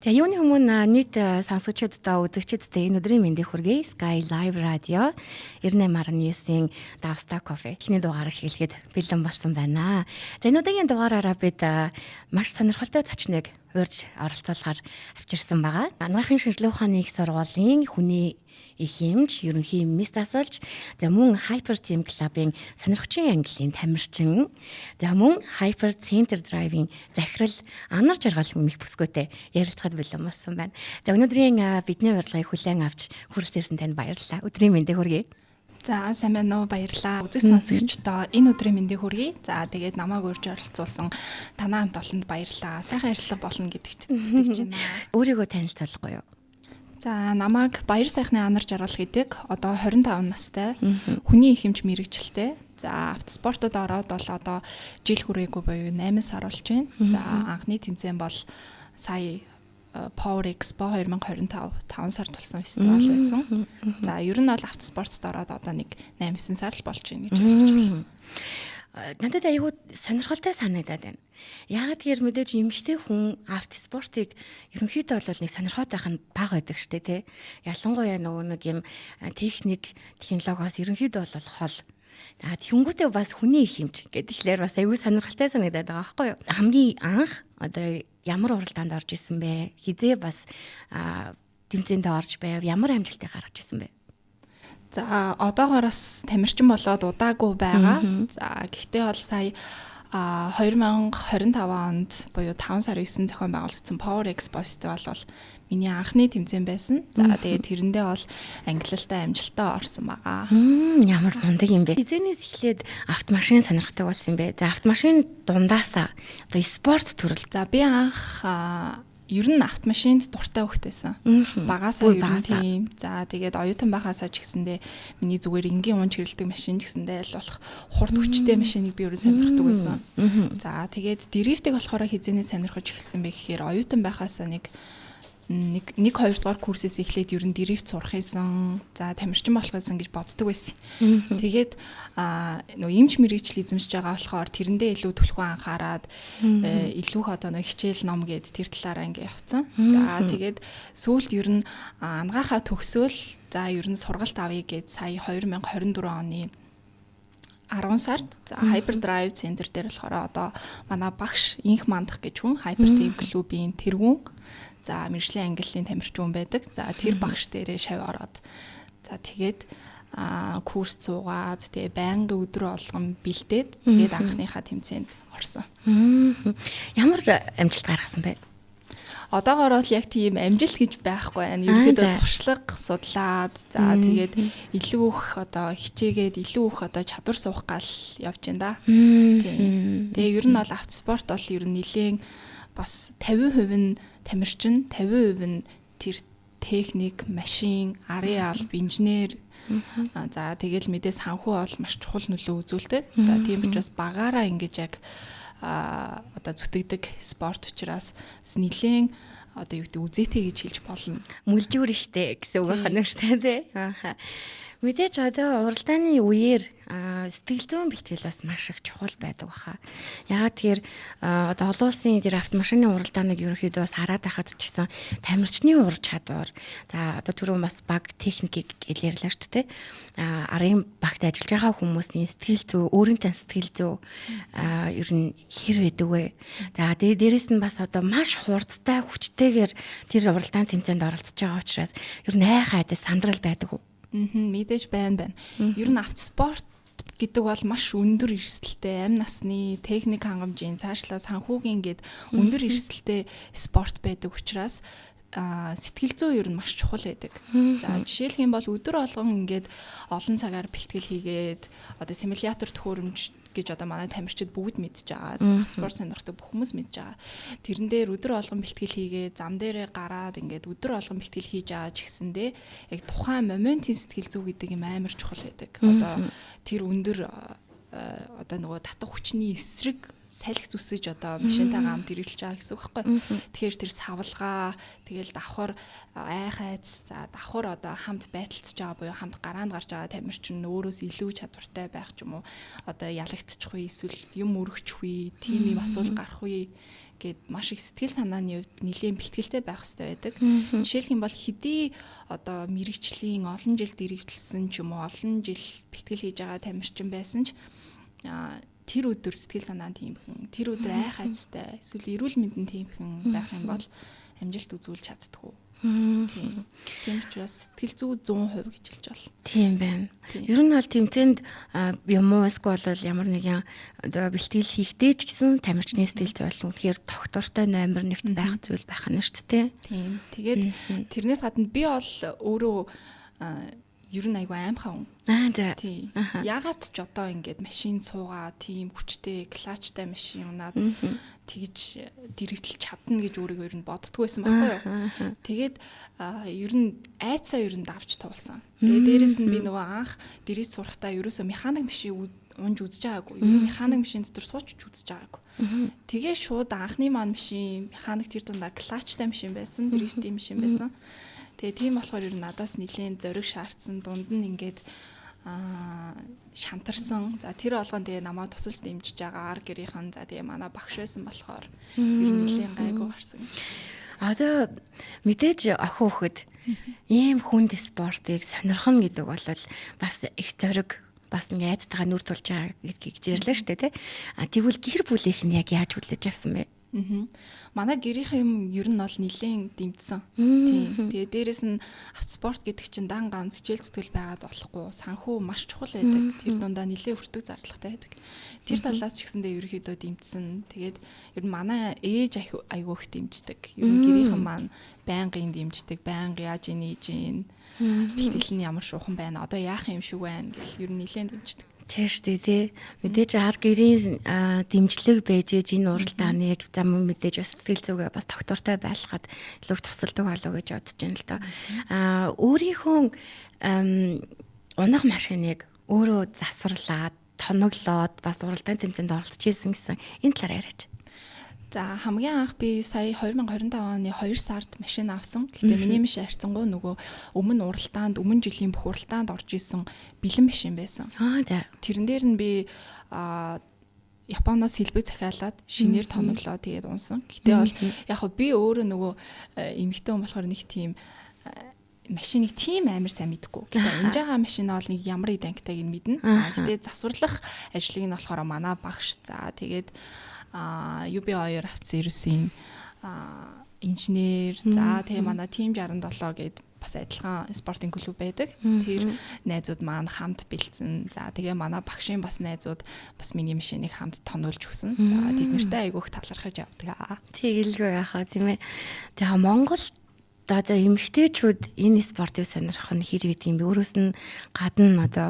За, юуны өмнө нийт сонсогчдод, үзэгчдэд энэ өдрийн мэндийг хүргэе. Sky Live Radio 98.9-ийн Давста кофе эхний дугаар эхлэхэд бэлэн болсон байна. За, энэ удаагийн дугаараараа бид маш сонирхолтой зочныг урьж оролцуулахаар авчирсан байгаа. Анагаахын шинжлэх ухааны их сургуулийн хүний их эмч, ерөнхий мэс засалж, за мөн Hyper Team Club-ын сонирхчийн ангиллын тамирчин, за мөн Hyper Center Drive-ийн захирал Анар Жаргал мэх бүсгүйтэй ярилцахад бэлэн болсон байна. За, өнөөдрийн бидний урилгыг хүлээн авч хүрэлцээрсэн танд баярлалаа. Өдрийн мэндийг хүргэе. За, сайн байна уу, баярлалаа. Үзэг сонсогчдоо энэ өдрийн мэндийг хүргэе. За, тэгээд намайг урьж оролцуулсан танай хамт олонд баярлалаа. Сайхан ярилцлага болно гэдэгт итгэж байна. Өөрийгөө танилцуулахгүй юу? За, намайг Баяр сайхны Анар Жаргал гэдэг. Одоо 25 настай. Хүний их эмч мэргэжилтэй. За, автоспортод ороод бол одоо жил хүрээгүй буюу 8 сар болж байна. За, анхны тэмцээн бол сая Power Expo 2025 5 сард болсон фестивал байсан. За, ер нь бол автоспортод ороод одоо нэг 8 9 сар л болж байна гэж ойлгож байна. Надад айгүй сонирхолтой санагдаад байна. Яагаад гэхээр мэдээж эмэгтэй хүн автоспортыг ерөнхийдөө бол нэг сонирхоод байх нь бага байдаг штэ, тий. Ялангуяа нөгөө нэг юм техник, технологиос ерөнхийдөө бол хол. За, тэгэнгүүтээ бас хүний их эмч гэдэг тэгэхээр бас айгүй сонирхолтой санагдаад байгаа байхгүй юу? Хамгийн анх одоо ямар уралдаанд орж исэн бэ? Хизээ бас тэмцээндээ орж байв? Ямар амжилтыг гаргаж исэн бэ? За, одоогоор бас тамирчин болоод удаагүй байгаа. За, гэхдээ бол сая 2025 онд буюу 5 сарын 9 зохион байгуулагдсан Power Expo фестивал бол миний анхны тэмцээн байсан. За, тэгээд тэрэндээ бол ангилалтай амжилттай орсон байгаа. Ямар мундаг юм бэ? Хизээнээс эхлээд автомашин сонирхдаг болсон юм бэ? За, автомашин дундаасаа одоо спорт төрөл. За, би анх ер нь автомашинд дуртай хөхт байсан. Багасаа ер нь тийм. За, тэгээд оюутан байхасаа ч гэсэндээ миний зүгээр энгийн унж хэрэлдэг машин ч гэсэндээ аль болох хурд хүчтэй машиныг би ер нь сонирхдаг байсан. За, тэгээд дрифтийг болохоор хизээнээс сонирхож эхэлсэн бэ гэхээр оюутан байхасаа нэг нэг нэг хоёр дугаар курсээс эхлээд ер нь дрифт сурах хийсэн. За, тамирчин болох гэсэн гэж боддог байсан. Тэгээд нөгөө эмч мэргэжил эзэмшиж байгаа болохоор тэрэндээ илүү түлхүү анхаарад илүү их одоо нөгөө хичээл ном гээд тэр талаараа ингээ явцсан. За, тэгээд сүүлд ер нь ангаахаа төгсөөл, за, ер нь сургалт авъя гээд сая 2024 оны 10 сард, за, Hyper Drive Center дээр болохоор одоо манай багш Инх Мандах гэж хүн, Hyper Team Club-ийн тэргүүн, за, мэргэжлийн ангиллын тамирчин хүн байдаг. За, тэр багш дээрээ шав ороод, за, тэгээд курс суугаад, тэгээ байнгын өдөр болгон бэлдээд, тэгээд анхныхаа тэмцээнд орсон. Ямар амжилт гаргасан бэ? Одоогоор бол яг тийм амжилт гэж байхгүй байна. Ерөнхийдөө туршлага судлаад, за, тэгээд илүү их одоо хичээгээд, илүү их одоо чадвар суух гал явж байна да. Тийм. Тэгээ ер нь бол автоспорт бол ер нь нэлээн бас 50% нь тамирчин, 50% нь тэр техник, машин, арын алба, инженер. За, тэгэл мэдээ санхүү бол маш чухал нөлөө үзүүлдэг. За, тийм учраас багаараа ингэж яг одоо зүтгэдэг спорт учраас нэлээн одоо юу гэдэг үзээтэй гэж хэлж болно. Мүлжүүр ихтэй гэсэн үг байна шүү дээ, тий. Аа. Мэдээж одоо уралдааны үеэр сэтгэл зүйн бэлтгэл бас маш их чухал байдаг баха. Яагаад тэгэхээр одоо олон улсын тэр автомашины уралдааныг ерөнхийдөө бас хараад байхад ч гэсэн тамирчны ур чадвар, за, одоо түрүүн бас баг техникийг гэл ярьлаа шүү дээ. Арын багт ажиллаж байгаа хүмүүсийн сэтгэл зүй, өөрийн тань сэтгэл зүй ер нь хэр байдаг вэ? За, тэгээ дээрэс нь бас одоо маш хурдтай, хүчтэйгээр тэр уралдаан тэмцээнд оролцож байгаа учраас ер нь айхаа айдас сандрал байдаг уу? Мэдээж байна байна. Ер нь автоспорт гэдэг бол маш өндөр эрсдэлтэй, амь насны, техник хангамжийн, цаашлаа санхүүгийн гээд өндөр эрсдэлтэй спорт байдаг учраас сэтгэл зүй ер нь маш чухал байдаг. За, жишээлх юм бол өдөр болгон ингээд олон цагаар бэлтгэл хийгээд, одоо симулятор төхөөрөмж гэж одоо манай тамирчид бүгд мэдж байгаа. Спорт сонирхдаг бүх хүмүүс мэдж байгаа. Тэрэн дээр өдөр болгон бэлтгэл хийгээ, зам дээрээ гараад ингээд өдөр болгон бэлтгэл хийж байгаа ч гэсэндээ яг тухайн моментын сэтгэл зүй гэдэг юм амар чухал байдаг. Одоо тэр өндөр одоо нөгөө татах хүчний эсрэг Салхи зүсэж одоо машинтайгаа хамт ирэлж байгаа гэсэн үг байхгүй. Тэгэхээр тэр савлгаа, тэгэл давхар айх айц, за давхар одоо хамт байталцж байгаа буюу хамт гараанд гарч байгаа тамирчин өөрөөс илүү чадвартай байх ч юм уу, одоо ялагдчих үе, эсвэл юм өргөчих үе, тийм юм асуулт гарах үе гэд маш их сэтгэл санааны хувьд нэлээд бэлтгэлтэй байх хэрэгтэй байдаг. Жишээлх юм бол хэдий одоо мэрэгчлийн олон жил дэрэгдэлсэн ч юм уу, олон жил бэлтгэл хийж байгаа тамирчин байсан ч тэр өдөр сэтгэл санаа нь тиймхэн, тэр өдөр айх айцтай, эсвэл эрүүл мэнд нь тиймхэн байх юм бол амжилт үзүүлж чаддаггүй. Тийм. Тийм учраас сэтгэл зүй 100% гэж хэлж байна. Тийм байна. Ер нь бол тэмцээнд юм уу эсвэл бол ямар нэгэн одоо бэлтгэл хийхдээ ч гэсэн тамирчны сэтгэл зүй бол үнэхээр тогтвортой номер 1-т байх зүйл байх нь шүү дээ. Тийм. Тэгээд тэрнээс гадна би бол өөрөө ер нь айгүй аимхаа хүн. Аа за. Тийм. Ягаад ч одоо ингээд машин суугаа тийм хүчтэй клатчтай машин унаад тэгж дэрэгдэл чадна гэж өөрийгөө ер нь боддгоо байсан байхгүй юу. Тэгээд ер нь айцаа ер нь давж туулсан. Тэгээд дээрэс нь би нөгөө анх дэрэгд сурахтаа ерөөсөө механик машин унж үзэж байгаагүй. Ер нь механик машин дотор сууч үзэж байгаагүй. Тэгээ шууд анхны маань машин механик тэр дундаа клатчтай машин байсан, дрифтийн машин байсан. Тэгээ тийм болохоор ер нь надаас нэлээд зориг шаардсан, дунд нь ингээд шантарсан. За тэр болгон тэгээ намайг тусалж дэмжиж байгаа ар гэрийнхэн, за тэгээ манай багш байсан болохоор ер нь нэлээд гайгүй гарсан. Одоо мэдээж охин хөхөд ийм хүнд спортыг сонирхоно гэдэг бол бас их зориг, бас ингээ айцтайгаа нүр тулж байгаа гэж ярьлаа шүү дээ, тий. А тэгвэл гэр бүлийнх нь яг яаж хүлээж авсан бэ? Манай гэрийнхэн юм ер нь бол нэлээд дэмжсэн. Тийм. Тэгээ дээрэс нь автоспорт гэдэг чинь дан ганц хичээл зүтгэл байгаад болохгүй. Санхүү маш чухал байдаг. Тэр дундаа нэлээд өртөг зарлагтай байдаг. Тэр талаас ч гэсэндээ ерөнхийдөө дэмжсэн. Тэгээд ер нь манай ээж айгүй их дэмждэг. Ер нь гэрийнхэн маань байнгын дэмждэг. Байнга яаж ийн ийж ийн. Бэлтгэл нь ямар шуухан байна. Одоо яах юм шиг байна гэл ер нь нэлээд дэмждэг. Тийм шүү дээ, тий. Мэдээж ар гэрийн дэмжлэг байж ээж энэ уралдааныг зам мэдээж бас сэтгэл зүгээ бас тогтвортой байлгахад илүү тусалдаг болов гэж бодож байна л доо. Өөрийнхөө унах машиныг өөрөө засварлаад, тоноглоод бас уралдаан тэмцээнд оролцож ирсэн гэсэн энэ талаар яриач. За хамгийн анх би сая 2025 оны 2 сард машин авсан. Гэтэ миний машин харьцангуй нөгөө өмнө уралдаанд, өмнө жилийн бүх уралдаанд орж исэн бэлэн машин байсан. Аа за. Тэрэн дээр нь би Японоос хэлбэг захиалаад шинээр тоноглоо тэгээд унсан. Гэтэ бол яг хөө би өөрөө нөгөө эмэгтэй хүн болохоор нэг тийм машиныг тийм амар сайн мэдэхгүй. Гэтэ унж байгаа машин бол нэг ямар идэнттэйг нь мэднэ. Гэтэ засварлах ажлыг нь болохоор манай багш. За тэгээд UB2 автосервисийн инженер, за тэгээ манай Team 67 гээд бас адилхан спортын клуб байдаг. Тэр найзууд маань хамт бэлдсэн. За тэгээ манай багшийн бас найзууд бас миний машиныг хамт тоноглож өгсөн. За тэд нартай айгүйх талархаж явдаг. Тэгэлгүй яхаа тийм ээ. Тэгээ Монгол одоо эмэгтэйчүүд энэ спортыг сонирхох нь хэр байдаг юм бэ? Өөрөөс нь гадна одоо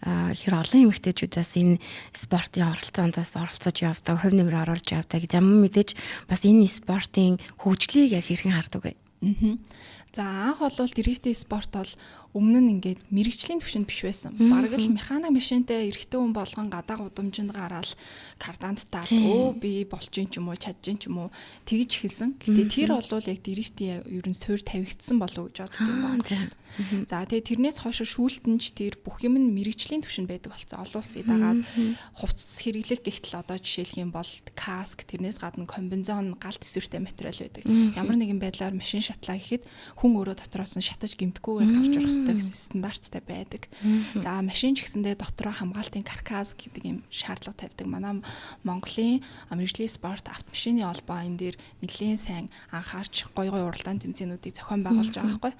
хэр олон эмэгтэйчүүд бас энэ спортын оролцоонд бас оролцож явдаг, хувь нэмэр оруулж явдаг. Зам мэдээж бас энэ спортын хөгжлийг яг хэрхэн хардаг вэ? За анх бол дрифтийн спорт бол өмнө нь ингээд мэрэгжлийн түвшинд биш байсан. Бараг л механик машинтай эрэгтэй хүн болгон гадаа гудамжинд гараал карданд таал өө би болж ин ч юм уу чадж ин ч юм уу тэгж эхэлсэн. Гэтэ тэр бол яг дрифтийн ер нь суур тавигдсан болов уу гэж боддог юм Монголд. За тэгээ тэрнээс хойш шүүлтэнч тэр бүх юм нь мэрэгжлийн түвшинд байдаг болсон. Олон улсын дагаад хувцас хэрэглэл гихтэл одоо жишээлх юм бол каск, тэрнээс гадна комбинзон, гал төсвөртэй материал байдаг. Ямар нэгэн байдлаар машин шатлаа гэхэд хүн өөрөө дотроос нь шатаж гэмтэхгүйгээр гарч ирэх ёстой гэсэн стандарттай байдаг. За машин ч гэсэндээ дотроо хамгаалтын каркас гэдэг юм шаардлага тавьдаг. Манай Монголын мэргэжлийн спорт автомашины холбоо энэ дээр нэлээн сайн анхаарч гой гой уралдаан тэмцээнүүдийг зохион байгуулж байгаа байхгүй.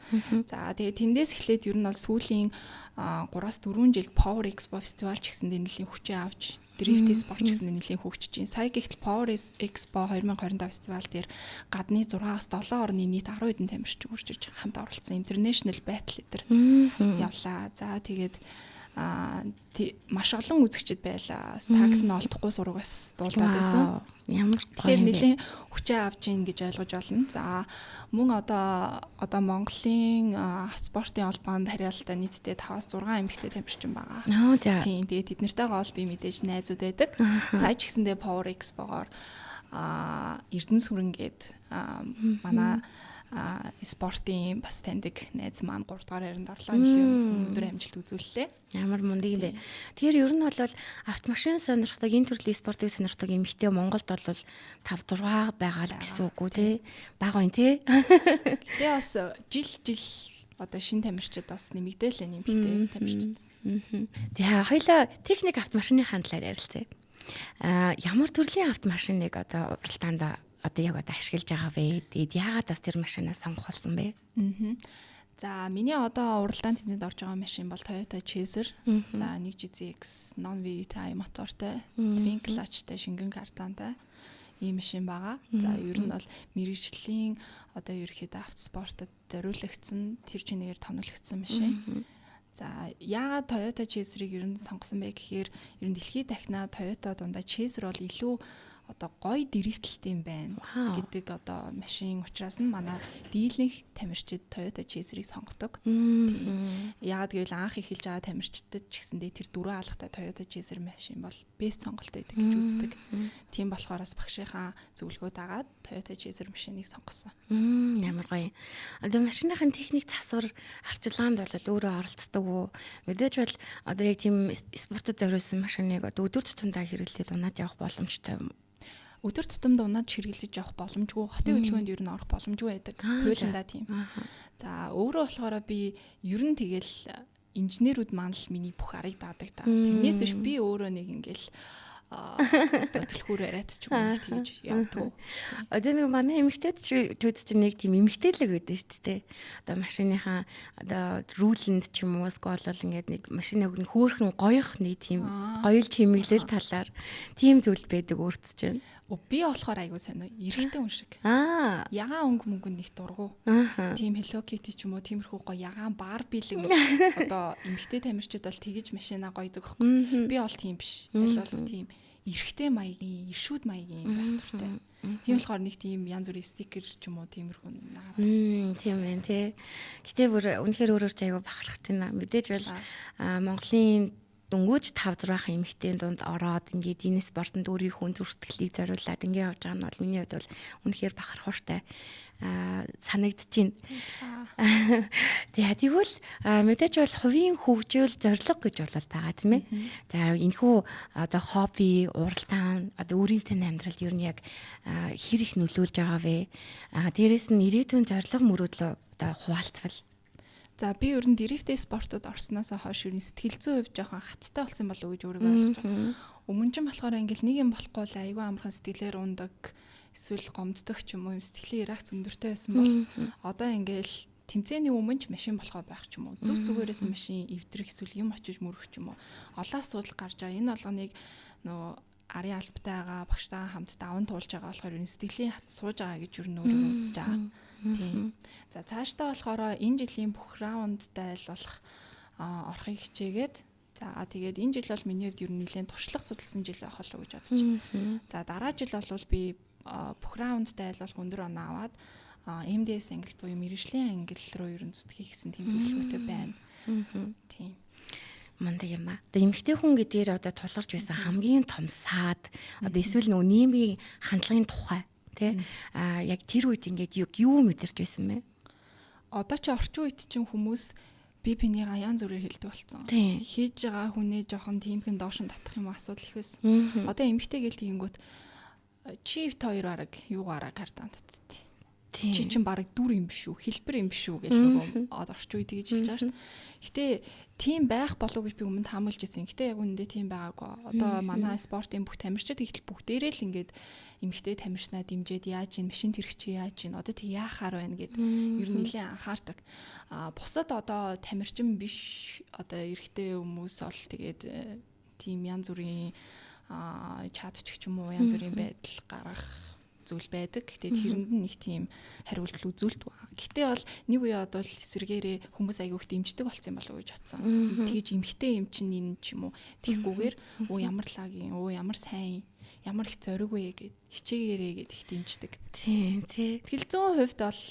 За тэгээ тэндээс эхлээд ер нь бол сүүлийн 3-4 жилд Power Expo фестивал ч гэсэндээ нэлээн хүчээ авч дрифт спорт ч гэсэндээ нэлээн хөгжиж байна. Сая гэхтэл Power Expo 2025 фестивал дээр гадны 6-7 орны нийт 10 хэдэн тамирчин үрж ирж хамт оролцсон International Battle дээр явлаа. За тэгээд Маш олон үзэгчид байлаа. Такс нь олдохгүй сургаас дуулдаад байсан. Ямар гоё. Тэгэхээр нэлийн хүчээ авч ийн гэж ойлгож байна. За мөн одоо Монголын спортын холбоонд харьяалалтай нийтдээ 5-6 эмэгтэй тамирчин байгаа. Тийм, тэгээд тэд нартэйгээ бол би мэдээж найзууд байдаг. Сая ч гэсэндээ Power Expo-гоор Эрдэнэ сүрэн гээд манай спортын бас таньдаг найз маань 3 дугаар байранд орлоо. Нэлийн өндөр амжилт үзүүллээ. Ямар мундаг юм бэ. Тэгэхээр ер нь бол автомашин сонирхдаг, энэ төрлийн спортыг сонирхдаг эмэгтэй Монголд бол 5 6 байгаа л гэсэн үг үү те? Бага юм те? Гэтэ бас жил одоо шинэ тамирчид бас нэмэгдээл эмэгтэй тамирчид. За хоёлаа техник автомашины талаар ярилцъя. Ямар төрлийн автомашиныг одоо уралдаанд одоо яг одоо ашиглаж байгаа вэ? Тэгээд яагаад бас тэр машинаа сонгох болсон бэ? За миний одоо уралдаан тэмцээнд орж байгаа машин бол Toyota Chaser. За 1 GZX non VTI мотортой, twin clutchтай, шингэн картантай ийм машин байгаа. За ер нь бол мэргэжлийн одоо ерөөхдөө автоспортод зориулагдсан, тэр чинээр тонолгдсон машин. За яагаад Toyota Chaser-ыг ер нь сонгосон бэ гэхээр ер нь дэлхийд дахнаа Toyota дундаа Chaser бол илүү одоо гоё дрифтлэлт юм байна гэдэг одоо машин учраас нь манай дийлэнх тамирчид Toyota Chaser-ыг сонгодог. Тийм. Яагаад гэвэл анх эхэлж байгаа тамирчдад ч гэсэндээ тэр дөрвөн алгатай Toyota Chaser машин бол бест сонголт байдаг гэж үздэг. Тийм болохоор бас багшийнхаа зөвлөгөө дагаад Toyota Chaser машиныг сонгосон. Ямар гоё. Одоо машиныхын техник засвар арчилгаанд бол өөрөө оролцдог уу? Мэдээж бол одоо яг тийм спортод зориулсан машиныг одоо өдөр тутамдаа хэрэглээд унаад явах боломжтой юм. Өдөр тутамд унаад хэрэглэж явах боломжгүй. Хотын хөдөлгөөнд ер нь орох боломжгүй байдаг. Хуулиндаа тийм. За өөрөө болохоор би ер нь тэгэл инженерүүд маань л миний бүх арыг даадаг та. Тэрнээс биш би өөрөө нэг ингээл одоо түлхүүр яриад ч юм уу тэгж явдаг. Одоо нэг манай эмэгтэйчүүд чинь нэг тийм эмэгтэйлэг байдаг шүү дээ. Одоо машиныхаа одоо рүүлэнд ч юм уу эсвэл ингээд нэг машиныг хөөрхөн гоёх нэг тийм гоёл чимэглэл талаар тийм зүйл байдаг өөрт чинь. Би болохоор айгуу сайн эрэгтэй хүн шиг. Ягаан өнгө мөнгөнд нэг дургу. Тийм Hello Kitty ч юм уу тиймэрхүү гоё ягаан Barbie-лэг одоо эмэгтэй тамирчид бол тэгэж машина гоё зөгөхгүй. Би бол тийм биш. Аль болох тийм эрэгтэй маягийн, иршүүд маягийн байх дуртай. Тийм болохоор нэг тийм янз бүрийн стикер ч юм уу тиймэрхүү наад. Тийм байна тий. Гэтэ бүр үнэхээр өөрөөр ч айгуу бахархаж байна. Мэдээж бол Монголын дөнгөж 5 6 эмэгтэй дунд ороод ингээд энэ спортод өөрийнхөө зүртгэлийг зориулаад ингээд явж байгаа нь бол миний хувьд бол үнэхээр бахархууштай санагдчихэв. За тэгвэл мэдээж бол хувийн хөгжил зорилго гэж бол байгаа тийм ээ. За энэхүү одоо хобби, уралдаан, одоо өөрийнхөө амьдрал ер нь яг хэр их нөлөөлж байгаа вэ? Дээрээс нь ирээдүйн зорилго мөрөөдлөө одоо хуваалцвал. За би ер нь дрифттэй спортод орсноос хойш ер нь сэтгэл зүйн хувьд жоохон хаттай болсон болов уу гэж өөрийгөө ойлгож байгаа. Өмнө чинь болохоор ингээл нэг юм болохгүй л айгүй амархан сэтгэлээр ундаг, эсвэл гомддог ч юм уу, сэтгэлийн реакц өндөртэй байсан бол одоо ингээл тэмцээний өмнө ч машин болохоо байх ч юм уу, зүг зүгээрээс машин эвдрэх эсвэл юм очиж мөрөх ч юм уу, олон асуудал гарч байгаа. Энэ болгоныг нөгөө арын албатайгаа багштайгаа хамт даван туулж байгаа болохоор ер нь сэтгэлийн хат сууж байгаа гэж ер нь өөрийгөө үзэж байгаа. Тийм. За цаашдаа болохоор энэ жилийн бүх раундтай аль болох орохыг хичээгээд за тэгээд энэ жил бол миний хувьд ер нь нэлээд туршлага судалсан жил байх болов уу гэж бодож байна. За дараа жил бол би бүх раундтай аль болох өндөр оноо аваад MDS англи буюу мэргэжлийн англи руу ер нь зүтгэх гэсэн тийм төлөвлөгөөтэй байна. Тийм. Мундаг юм аа. Одоо эмэгтэй хүн гэдгээр одоо тулгарч байсан хамгийн том саад одоо эсвэл нөгөө нийгмийн хандлагын тухай тий яг тэр үед ингээд юу мэдэрч байсан бэ? Одоо чи орчин үед чинь хүмүүс би бинийгаа янз бүрээр хэлдэг болсон. Хийж байгаа хүнээ жоохон тиймхэн доош нь татах юм асуудал их байсан. Одоо эмэгтэй гэл тэгэнгүүт чи ивт хоёр бараг юугаараа картанд татдээ. Чи чин бараг дүр юм биш үү, хэлбэр юм биш үү гэж нөгөө орчин үе тэгж хэлж байгаа шүү дээ. Гэтэ тийм байх болов гэж би өмнө таамаглаж байсан. Гэтэ яг үнэндээ тийм байгаагүй. Одоо манай спортын бүх тамирчид ихтэл бүгдээрээ л ингээд эмэгтэй тамирчнаа дэмжиж яаж ийн машин тэрх чи яаж ийн одоо тэг яахаар байна гэд ер нь нэлээд анхаардаг. А бусад одоо тамирчин биш одоо эрэгтэй хүмүүс бол тэгээд тийм янз бүрийн чат ч юм уу янз бүрийн байдал гаргах зүйл байдаг. Гэтэ тэрэнд нь нэг тийм хариулт үзүүлдэг. Гэтэ бол нэг үе бол эсэргээрээ хүмүүс аягүй их дэмждэг болсон юм болов уу гэж бодсон. Тэгэж эмхтэй юм чинь энэ ч юм уу тэгхгүйгээр өө ямар лагийн, өө ямар сайн, ямар их зориг вэ гэд хичээгээрээ гэд их дэмждэг. Тийм тий. Сэтгэл зүйн хувьд бол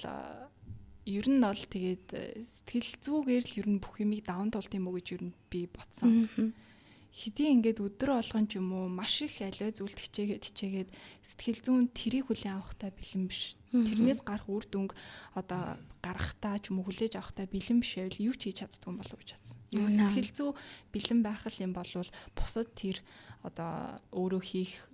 ер нь бол тэгээд сэтгэл зүгээр л ер нь бүх юмыг даван туулт юм уу гэж ер нь би бодсон. Хэдий ингээд өдөр болгон ч юм уу маш их аливаа зүйлд хичээгээд сэтгэл зүйн тэрийг хүлээн авахтаа бэлэн биш. Тэрнээс гарах үр дүнг одоо гаргахтаа ч юм уу хүлээж авахтаа бэлэн биш байвал юу ч хийж чаддгүй юм болов уу гэж бодсон. Сэтгэл зүй бэлэн байх л юм бол бусад тэр одоо өөрөө хийх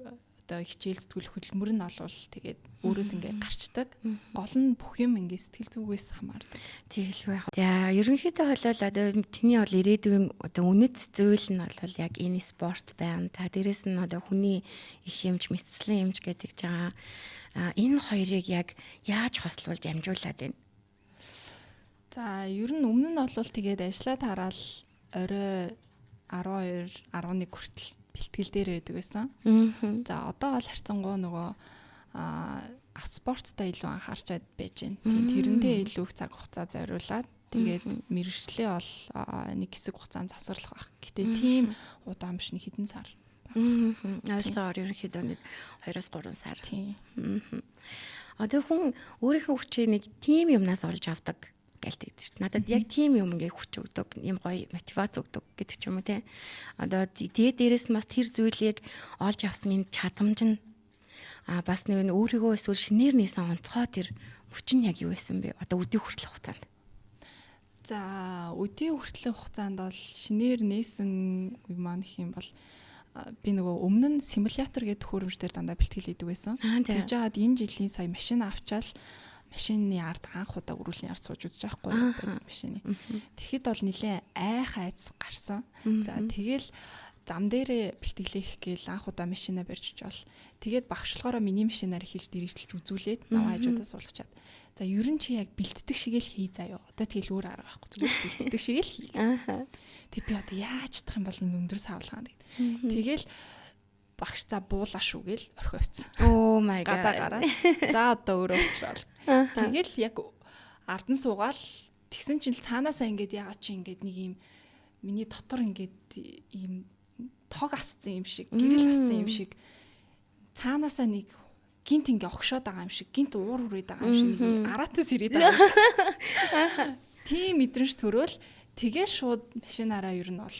одоо хичээл зүтгэл хөдөлмөр нь олвол тэгээд өөрөөс ингээд гарчдаг. Гол нь бүх юм ингээд сэтгэл зүгээс хамаардаг. Тэгэлгүй яг. За ерөнхийдөө болол одоо чиний бол ирээдүйн одоо үнэт зүйл нь бол яг энэ спорт байна. За дээрэс нь одоо хүний их юмч, мэдслэн юмч гэдэг ч байгаа. Энэ хоёрыг яг яаж хослуулж амжуулаад байна? За ер нь өмнө нь бол тэгээд ажиллаа тараал орой 12, 11 хүртэл бэлтгэл дээр байдаг байсан. За одоо бол харьцангуй нөгөө спорттой илүү анхаарчаад байж байна. Тийм тэрэндээ илүү их цаг хугацаа зориулаад тэгээд мэргэжлээ бол нэг хэсэг хугацаанд завсарлах байх. Гэтэ тийм удаан биш, нэг хэдэн сар. Ойролцоогоор ерөнхийдөө нэг 2-3 сар. Тийм. Одоо хүн өөрийнхөө хүчийг нэг тийм юмнаас олж авдаг гэлдэг шүү дээ. Надад яг тийм юм ингээ хүч өгдөг, юм гоё мотивац өгдөг гэдэг ч юм уу те. Одоо тэгээд дээрэс нь бас тэр зүйлийг олж авсан энэ чадамж нь бас нэг өөрийгөө эсвэл шинээр нээсэн онцгой тэр хүч нь яг юу байсан бэ? Одоо өдий хүртэл хугацаанд. За өдий хүртэлх хугацаанд бол шинээр нээсэн үе маань гэх юм бол би нөгөө өмнө нь симулятор гэдэг төхөөрөмж дээр дандаа бэлтгэл хийдэг байсан. Тэгж жагаад энэ жилийн сая машин авчаал машины ард анх удаа өрүүлийн ард сууж үзэж байгаа байхгүй бодит машины. Тэгэхэд бол нилээн айх айц гарсан. За тэгэл зам дээрээ бэлтгэлэх гээл анх удаа машина барьж очвол тэгээд багш болохоор миний машинаар эхэлж дэрэгдэлж үзүүлээд наваа хажуудаа суулгачаад. За ер нь чи яг бэлтдэг шиг л хий заяа. Одоо тэгэл өөр арга байхгүй, зүгээр бэлтдэг шиг л хий гэсэн. Тэг би одоо яаж чадах юм бол энэ өндөр савлгаан гэдэг. Тэгэл багш за буулаа шүү гээл орхио явцсан. Oh my god. Гадаа гараад. За одоо өөрөө уучраал. Тэгэл яг ард нь суугаал тэгсэн чинь цаанаасаа ингээд яагаад чи ингээд нэг юм миний дотор ингээд ийм тог асцсан юм шиг, гэрэл асцсан юм шиг цаанаасаа нэг гинт ингээ огшоод байгаа юм шиг, гинт уур хүрээд байгаа юм шиг, нэг аратас ирээд байгаа юм шиг. Тийм мэдрэмж төрөөл тэгээ шууд машинаараа ер нь бол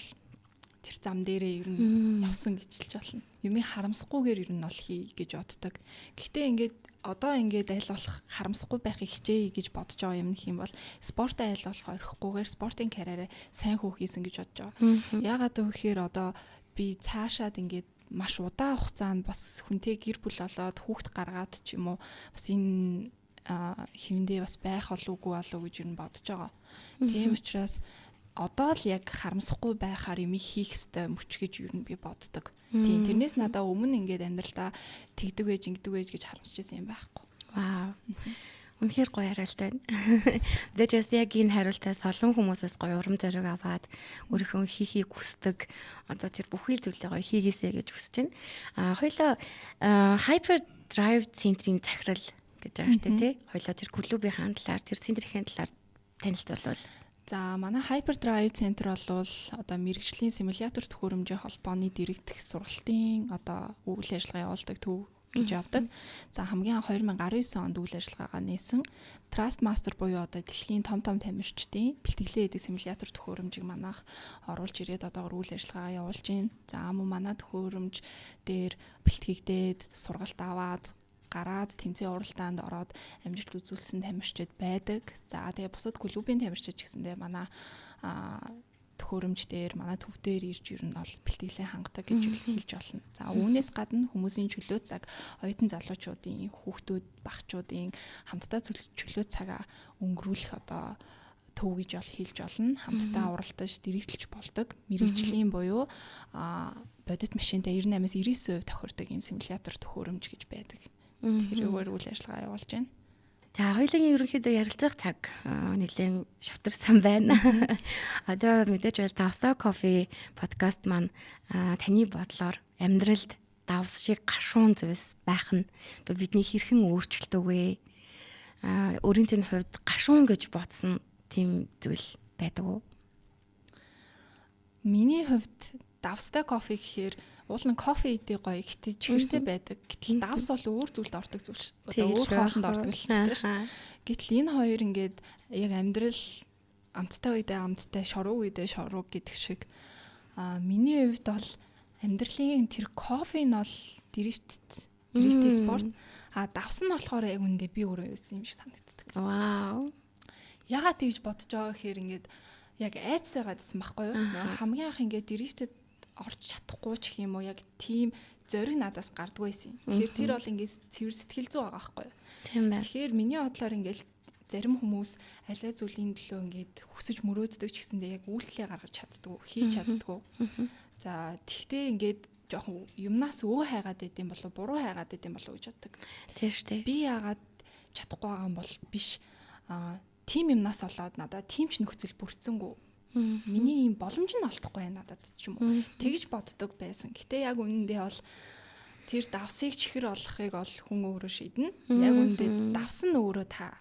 тэр зам дээрээ ер нь явсан гэж хэлж болно. Юмыг харамсахгүйгээр ер нь бол хий гэж боддог. Гэхдээ ингээд одоо ингээд аль болох харамсахгүй байхыг хичээе гэж бодож байгаа юм нэх юм бол спортоо аль болох орхихгүйгээр спортын карьераа сайн хөөх хийсэн гэж бодож байгаа. Яагаад гэвэл одоо би цаашаад ингээд маш удаан хугацаанд бас хүнтэй гэр бүл болоод хүүхд гаргаад ч юм уу бас энэ хэвэндээ бас байх болов уу гэж ер нь бодож байгаа. Тийм учраас одоо л яг харамсахгүй байхаар юм хийх ёстой мөч гэж ер нь би боддог. Тийм тэрнээс надаа өмнө ингээд амьдралдаа тэгдэг байж ингэдэг байж гэж харамсаж байсан юм байхгүй. Вау. Үнэхээр гоё хариулт байна. Мэдээж бас яг энэ хариултаас олон хүмүүс бас гоё урам зориг аваад өөрийнхөө хийхийг хүсдэг одоо тэр бүхий зүйлээ гоё хийгээсэй гэж хүсэж байна. А хоёлоо Hyper Drive центрийн захирал гэж байгаа шүү дээ, тий? Хоёлоо тэр клубийн талаар, тэр центрийн талаар танилцуулбал. За манай Hyper Drive центр бол одоо мэрэгжлийн симулятор төхөөрөмжийн холбооны дэрэгдэх сургалтын одоо үйл ажиллагаа явуулдаг төв гэж явдаг. За хамгийн анх 2019 онд үйл ажиллагаагаа нээсэн Thrustmaster буюу одоо дэлхийн том том тамирчдын бэлтгэлээ хийдэг симулятор төхөөрөмжийг манайх оруулж ирээд одоогор үйл ажиллагаагаа явуулж байна. За мөн манай төхөөрөмж дээр бэлтгэгдээд сургалт аваад гараад тэмцээн уралдаанд ороод амжилт үзүүлсэн тамирчид байдаг. За тэгээ бусад клубын тамирчид ч гэсэндээ манай төхөөрөмж дээр, манай төв дээр ирж ер нь бол бэлтгэлээ хангадаг гэж хэлж болно. За үүнээс гадна хүмүүсийн чөлөө цаг, оюутан залуучуудын, хүүхдүүд, багчуудын хамтдаа чөлөө цагаа өнгөрүүлэх одоо төв гэж бол хэлж болно. Хамтдаа уралдаж, дэрэгдэлж болдог. Мэргэжлийн буюу бодит машинтай 98-аас 99% тохирдог юм симулятор төхөөрөмж гэж байдаг. Тэрүүгээр үйл ажиллагаа явуулж байна. За хоёулын ерөнхийдөө ярилцах цаг нэлээд шавтарсан байна. Одоо мэдээж бол Тавсаа кофе подкаст маань таны бодлоор амьдралд Давс шиг гашуун зүйлс байх нь одоо бидний хэрхэн өөрчлөлтөг вэ? Өөрийн тань хувьд гашуун гэж бодсон тийм зүйл байдаг уу? Миний хувьд давстай кофе гэхээр уул нь кофе идэх гоё, гэтээ чихэртэй байдаг. Гэтэл давс бол өөр зүйлд ордог зүйл ш. Одоо өөр хоолнд ордог л тэр ш. Гэтэл энэ хоёр ингээд яг амьдрал амттай үедээ амттай, шоруу үедээ шоруу гэдэг шиг. Миний хувьд бол амьдралын тэр кофе нь бол дрифт спорт. Давс нь болохоор яг үндэ би өөрөө байсан юм шиг санагддаг. Вау. Ягаад тэгж бодож байгаа гэхээр ингээд яг айдас байгаад байсан байхгүй юу? Хамгийн анх ингээд дрифтэд орч чадахгүй ч юм уу яг тийм зориг надаас гардгүй байсан. Тэгэхээр тэр бол ингээд цэвэр сэтгэл зүй байгаа байхгүй юу? Тийм байна. Тэгэхээр миний бодлоор ингээд зарим хүмүүс аливаа зүйлийн төлөө ингээд хүсэж мөрөөддөг ч гэсэндээ яг үйлдэлээ гаргаж чаддгүй, хийж чаддгүй. За тэгтээ ингээд жоохон юмнаас өө хайгаад байд юм болов, буруу хайгаад байд юм болов гэж боддог. Тийм шүү дээ. Би яагаад чадахгүй байгаа юм бол биш. Тийм юмнаас болоод надад тийм ч нөхцөл бүрдсэнгүү. Миний ийм боломж нь олдохгүй байна надад ч юм уу. Тэгж боддог байсан. Гэтэ яг үнэндээ бол тэр давсыг чихэр олохыг бол хүн өөрөө шийднэ. Яг үнэндээ давс нь өөрөө та.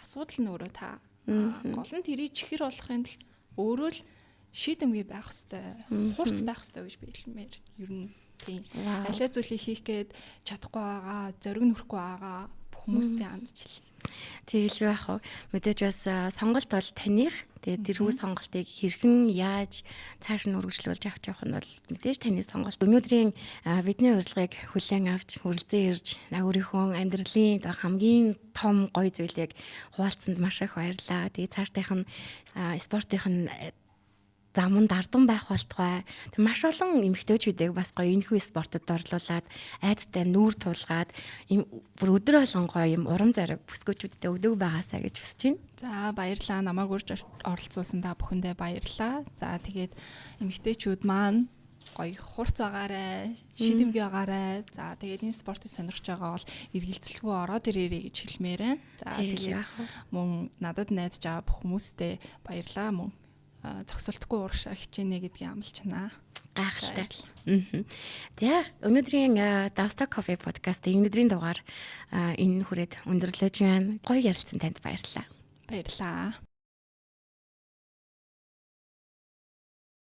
Асуудал нь өөрөө та. Гол нь тэрийг чихэр олохын тулд өөрөө л шийдэмгий байх хэвээр, хурц байх хэвээр гэж би хэлмээр. Ер нь тийм. Алиа зүйлийг хийх гээд чадахгүй байгаа, зориг нүрэхгүй байгаа хүмүүстэй хандж хэлье. Тэгэл байх уу. Мэдээж бас сонголт бол таних. Тэгээд тэрхүү сонголтыг хэрхэн яаж цааш нь үргэлжлүүлж авч явах нь бол мэдээж таны сонголт. Өнөөдрийн бидний урилгыг хүлээн авч хүрэлцэн ирж өөрийнхөө амьдралын хамгийн том гоё зүйлийг хуваалцсанд маш их баярлалаа. Тэгээд цаашдынх нь спортынх нь заманд ардан байх болтугай. Тэг маш олон эмэгтэйчүүдийг бас гоё энэхүү спортод орлуулад айцтай нүүр тулгаад им бүр өдөр болгон гоё юм урам зориг бүсгүүчүүдтэй өгдөг байгаасаа гэж хүсэж байна. За баярлалаа. Намайг урьж оролцуулсан та бүхэндээ баярлалаа. За тэгээд эмэгтэйчүүд маань гоё хурц байгаарай, шийдэмгий байгаарай. За тэгээд энэ спортыг сонирхож байгаа бол эргэлзэлгүй ороод ирээрэй гэж хэлмээр байна. За тэгээд мөн надад найдаж байгаа бүх хүмүүстээ баярлалаа. Мөн зогсолтгүй урагшаа хичээнэ гэдгийг амлаж байна. Гайхалтай. За өнөөдрийн Давста Coffee podcast-ийн өнөөдрийн дугаар энэ хүрээд өндөрлөж байна. Гоё ярилцсан танд баярлалаа. Баярлалаа.